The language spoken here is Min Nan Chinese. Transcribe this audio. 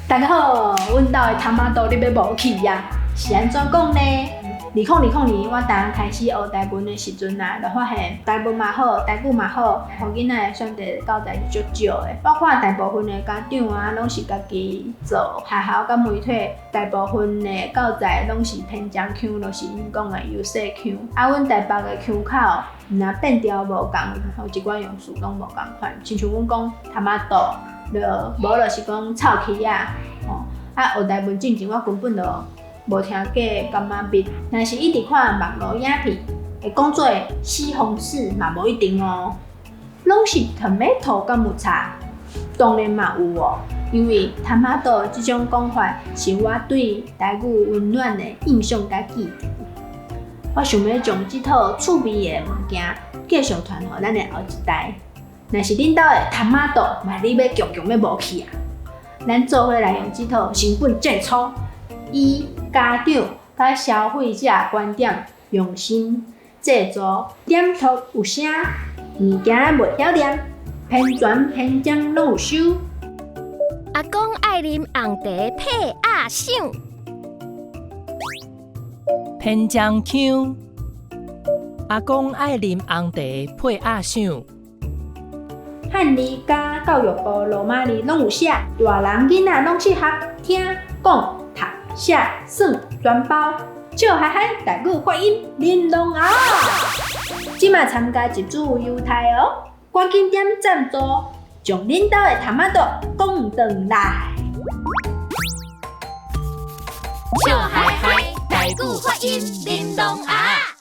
大家好，阮兜的 tomato 你欲無去啊？是按怎講呢？2020年我剛開始學台文的時陣啊，就發現台文嘛好，台語嘛好，予囡仔的選擇教材是足少的。我看大部分的家長啊，攏是家己做，學校佮媒體大部分的教材攏是偏江腔，就是𪜶講的優勢腔。啊，阮台北的腔口，毋若變調無仝，予一寡用詞攏無仝款。親像阮講 tomato，就無就是講臭起仔，吼。啊，學台文進前我根本就無聽過，感覺蜜。若是一直看網路影片，會講做西紅柿嘛無一定哦。攏是 tomato 敢有差？當然嘛有哦，因為 tomato 這種講法是我對台語溫暖的印象佮記憶。我想欲將這套趣味的物件繼續傳予咱的後一代。若是恁兜的 tomato 嘛你欲強強欲無去啊，咱做伙來用這套成本最粗，以家長佮消費者觀點用心製作，點讀有聲，物件袂曉念，編全編章攏有收。阿公愛啉紅茶配鴨賞。偏江腔。阿公愛啉紅茶配鴨賞。漢字佮教育部羅馬字攏有寫，大人囡仔攏適合聽講讀寫算全包。笑嗨嗨台語發音玲瓏啊！這馬參加一組有優待哦，趕緊點贊助，將恁兜的 tomato 講轉來。笑嗨嗨台語發音玲瓏啊！